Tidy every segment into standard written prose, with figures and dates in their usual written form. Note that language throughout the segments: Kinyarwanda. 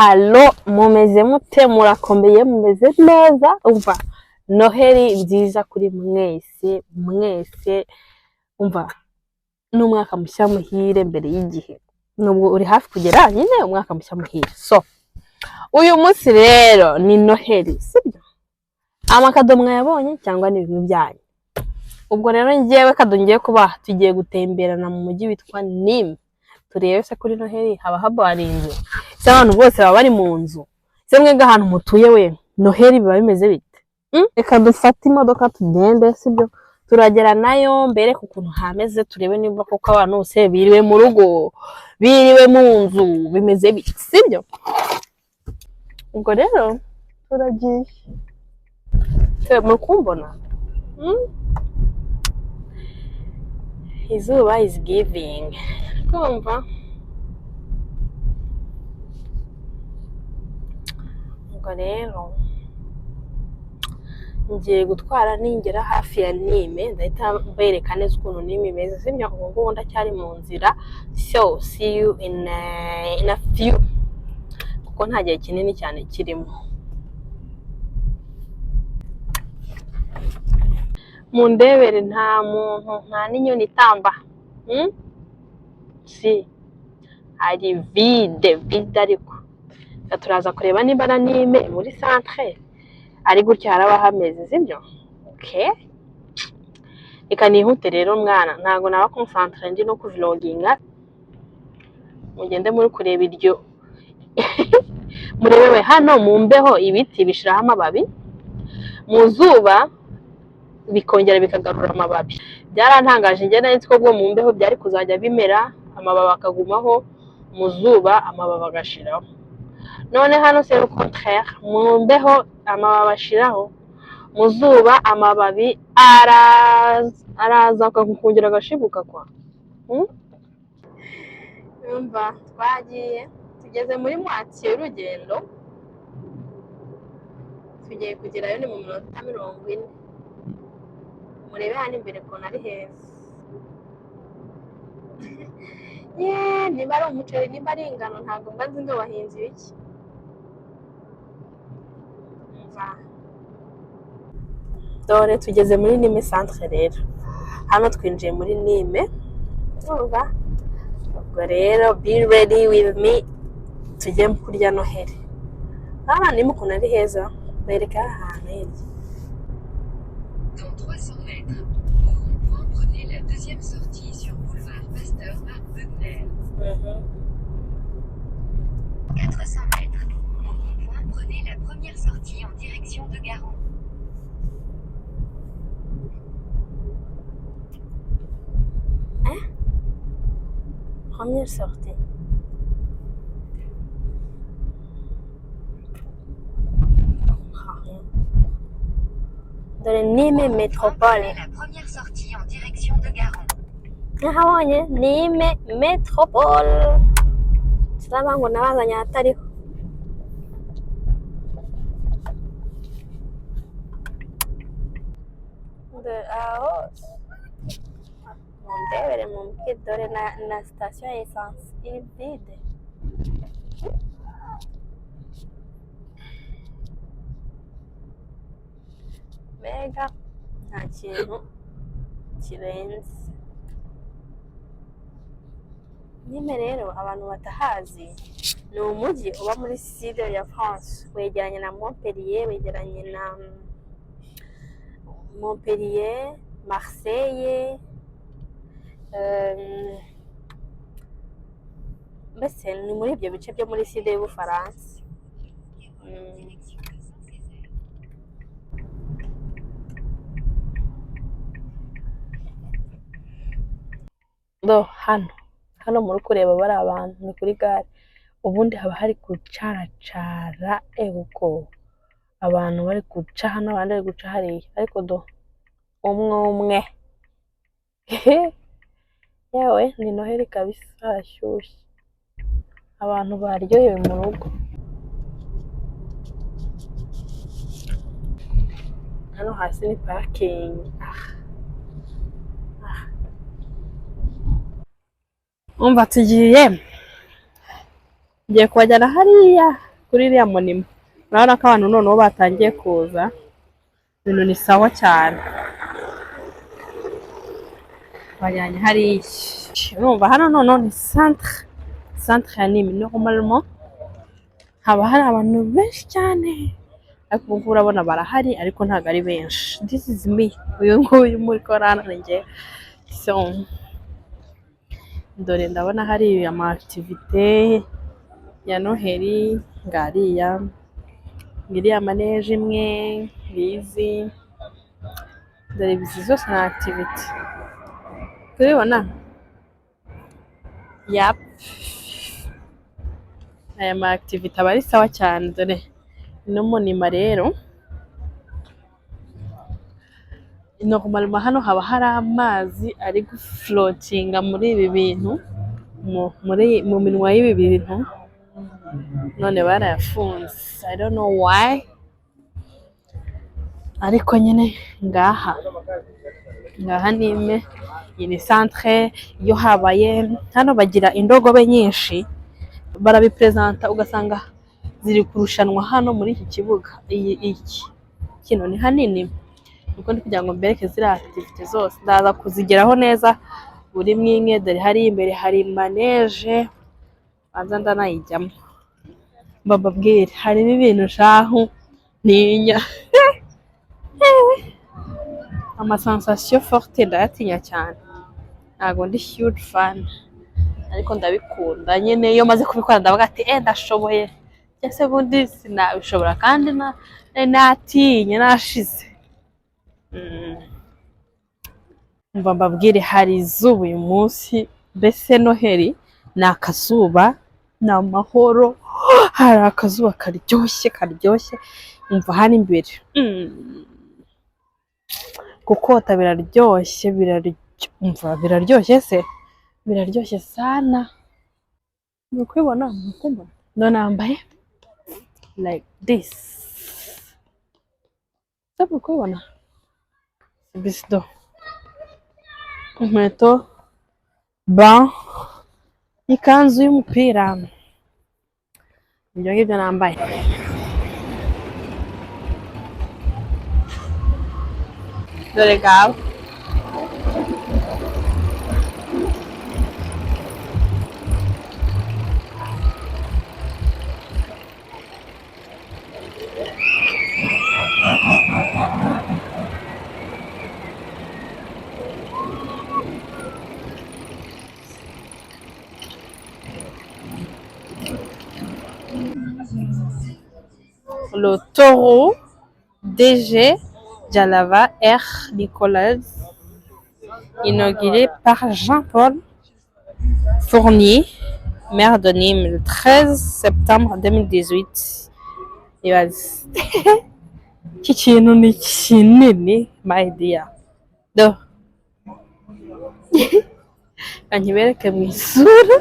Hello, mumeze mute? Murakomeye? Mumeze neza? Umva, Noheli nziza kuri mwese mwese. Umva, n'umwaka mushya muhire mbere y'igihe, nubwo uri hafi kugera nyine, umwaka mushya muhire. So uyu munsi rero ni Noheli, sibyo? Amakado mwayabonye cyangwa ni ibintu byanyu? Ubwo rero ngewe kado ngiye kubaha, tugiye gutemberana mu mujyi witwa Nîmes, turebe se kuri Noheli haba habarinze, se abantu bose baba bari mu nzu? Se mwebwe ahantu mutuye we Noheli biba bimeze bite? Reka dufate imodoka tugende, sibyo? Turagera nayo mbereke ukuntu hameze, turebe niba koko abantu bose biriwe mu rugo, biriwe mu nzu, bimeze bite, sibyo? Ubwo rero turagiye. Muri kumbona? Izuba is giving kumva. Ubwo rero ngiye gutwara, ningera hafi ya Nîmes ndahita mbereka neza ukuntu Nîmes imeze, sibyo? Ubu ngubu ndacyari mu nzira, so see you in a few, kuko nta gihe kinini cyane kirimo. Mundebere, nta muntu, nta n'inyoni itamba. Si hari vide vide, ariko turaza kureba niba na Nîmes muri centre ari gutya haraba hameze, sibyo? Okay, reka nihute rero mwana, ntabwo naba concentré ndi no kuvloginga. Mugende muri kureba iryo, murebewe hano mu mbeho ibiti bishiraho amababi, mu zuba bikongera bikagarura amababi. Byarantangaje, njye nari nzi ko bwo mu mbeho byari kuzajya bimera amababi akagumaho, mu zuba amababi agashiraho. None hano c'est le contraire: mu mbeho amababi ashiraho, mu zuba amababi araza, araza akongera agashibuka kwa. Umva, twagiye, tugeze muri moitié y'urugendo, tugiye kugerayo ni mu minota 40. Murebe hano imbere ukuntu ari heza. Yeee, niba ari umuceri, niba ari ingano, ntabwo mba nzi ngo bahinze ibiki. Umva, dore tugeze muri Nîmes centre rero, hano twinjiye muri Nîmes. Urumva, ubwo rero be ready with me, tujye kurya Noheli. Hano Nîmes ukuntu ari heza, bereka ahantu hirya. Dans 300 mètres, au rond-point, prenez la deuxième sortie sur boulevard Pasteur Marc Boegner. 400 mètres, au rond-point, prenez la première sortie en direction de Garon. Hein? Première sortie. Je comprends rien. Dore Nîmes Au rond-point, Métropole. prenez la première sortie en direction de Garon. Nahabonye Nîmes Métropole. Sinaba ngo nabazanye ahatariho. Dore aho mundebere, mumbwire, dore na station ya essence iri vide. Mbega nta kintu kirenze. Nîmes rero, abantu batahazi, ni umujyi uba muri sud ya France, wegeranye na Montpellier, wegeranye na Montpellier, Marseille, mbese ni muri ibyo bice byo muri sud y'Ubufaransa. En direction de Saint-Césaire. Do hano, hano muri kureba bari abantu ni kuri gare, ubundi haba hari gucaracara, ego, abantu bari guca hano, abandi bari guca hariya, ariko do umwe umwe. Yewe, ni Noheli kabisa, harashyushye, abantu baryohewe mu rugo. Hano hasi ni parking. Ah. Umva, tugiye, ngiye kubajyana hariya. Kuri iriya monument. Urabona ko abantu noneho batangiye kuza, ibintu ni sawa cyane. Bajyanye hariya. Urumva hano noneho ni centre ya Nîmes. Normalement haba hari abantu benshi cyane, ariko ubu ngubu urabona barahari, ariko ntabwo ari benshi. This is me, uyu nguyu muri kubona hano ni njye. So dore ndabona hari ama activité ya Noheli ngariya, ngiriya manège imwe ngizi, dore izi zose ni activité, turibona. Yap, aya ma activité aba ari sawa cyane. Dore ino monument rero, normalement hano haba hari amazi ari gufloatinga muri ibi bintu, mu minwa y'ibi bintu, none barayafunze. I don't know why, ariko nyine ngaha Nîmes, iyi ni centre. Iyo habaye hano bagira indogobe nyinshi, barabipresenta ugasanga ziri kurushanwa hano muri iki kibuga. Iyi iki kino ni hanini, nuko ndi kugira ngo mbereke ziriya activité zose, ndaza kuzigeraho neza buri imwe. Dore hariya imbere hari manège, banza ndanayijyamo mbababwire. Harimo ibintu shahu ntinya, ama sensation forte ndayatinya cyane, ntabwo ndi huge fan, ariko ndabikunda nyine. Iyo maze kubikora ndavuga ati: "Eh, ndashoboye." Cyangwa se bundi sinabishobora kandi natinye nashize. Mba mbabwire, hari izuba uyu munsi, mbese Noheli ni akazuba, ni amahoro, hari akazuba karyoshye karyoshye. Umva hano imbere, gukota biraryoshye, umva biraryoshye se, biraryoshye sana. Muri kubibona, muri kumbona? None nambaye like this, se muri kubibona? Bisido, inkweto ba ikanzu y'umupira, ibyo ngibyo nambaye. Dore ngawe. Le taureau DG Jalava R. Nicolas, inauguré par Jean-Paul Fournier, maire de Nîmes, le 13 septembre 2018. Ibaze. Iki kintu ni kinini, my dear. Do. Reka nkibereke mu isura.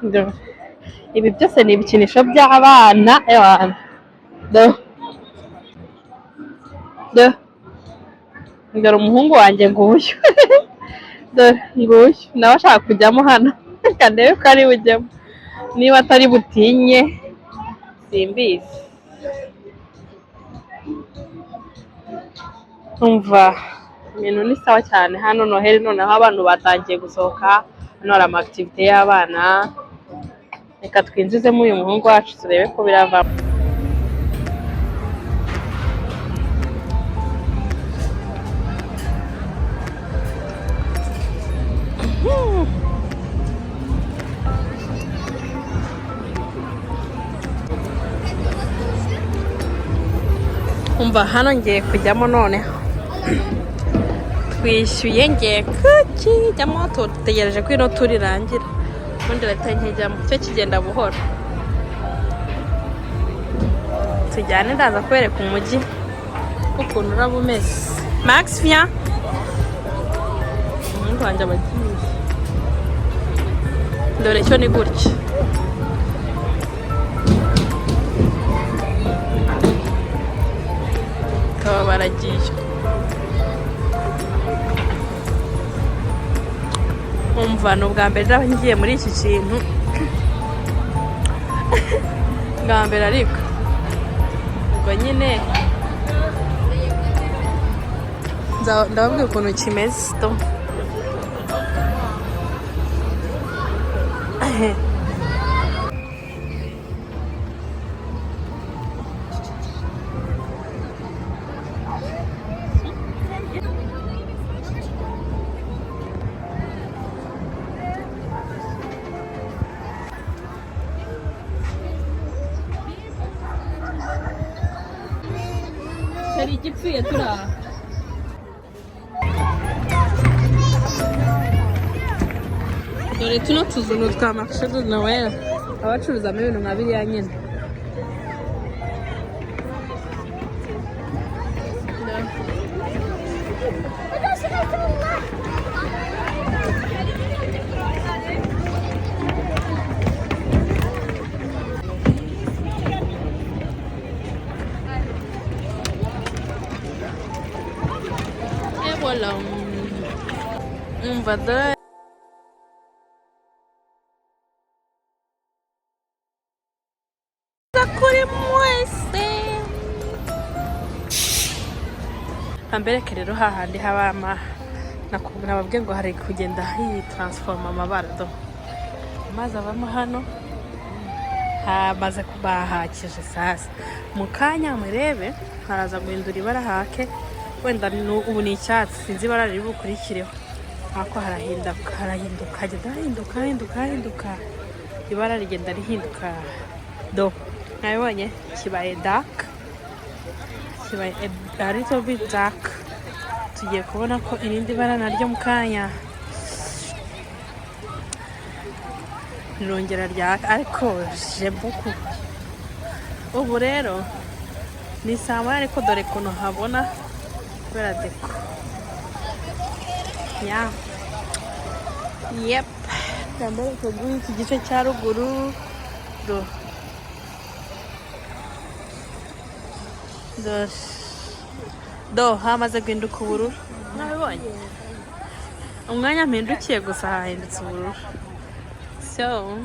Do. Ibi byose ni ibikinisho by'abana, ewana. Do. Do. Dore umuhungu wanjye nguyu. Dore nguyu. Nawe ashaka kujyamo hano. Reka ndebe ko ari bujyemo. Niba atari butinye, simbizi. Umva, ibintu ni sawa cyane hano Noheli, noneho abantu batangiye gusohoka, hano hari ama activité y'abana. Reka twinjizemo uyu muhungu wacu turebe ko biravamo. Umva, hano ngiye kujyamo noneho. Twishyuye, ngiye kukijyamo, dutegereje ko ino tour irangira. Ubundi leta nkijyamo, cyo kigenda buhoro. Tujyane, ndaza kwereka umujyi ukuntu uraba umeze. Max, viens. Umuhungu wanjye aba agiye. Dore cyo ni gutya. Bakaba baragiye. Umva, ni ubwa mbere naba ngiye muri iki kintu bwa mbere, ariko ubwo nyine ndababwira ukuntu kimeze to. Hari igipfuye turi aha. Dore tuno tuzu ni utwa marché de Noël, abacuruzamo ibintu nka biriya nyine. Et voilà. Umva, dore kuri mwese. Ambereke rero hahandi haba ama nababwiye ngo hari kugenda hitransforma amabara. Do amazi avamo hano hamaze kubahakije. Sasa mu kanya murebe haraza guhindura ibara hake. Wenda ubu ni icyatsi, sinzi ibara riri bukurikireho, ariko harahinduka, harahinduka, hagenda hahinduka, hahinduka, hahinduka, ibara rigenda rihinduka. Do mwabibonye, kibaye dark, kibaye a little bit dark. Tugiye kubona ko irindi bara naryo mu kanya rirongera ryaka, ariko j'aime beaucoup. Ubu rero ni saa 8, ariko dore ukuntu habona kubera déco ya. Yep, ndambereke kuri iki gice cya ruguru. Do do do, hamaze guhinduka ubururu. Mwabibonye, umwanya mpindukiye gusa hahindutse ubururu. So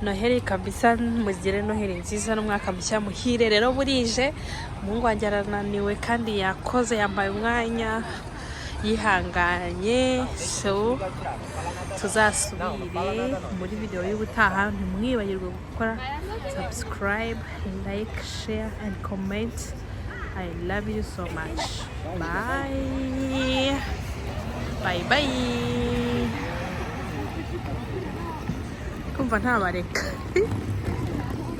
Noheli kabisa, mugire Noheli nziza n'umwaka mushya muhire. Rero burije, umuhungu wanjye arananiwe kandi yakoze, yambaye umwanya, yihanganye. So tuzasubire muri video y'ubutaha. Ntimwibagirwe gukora subscribe, like, share and comment. I love you so much. Bye bye bye. Kumva ntabareka.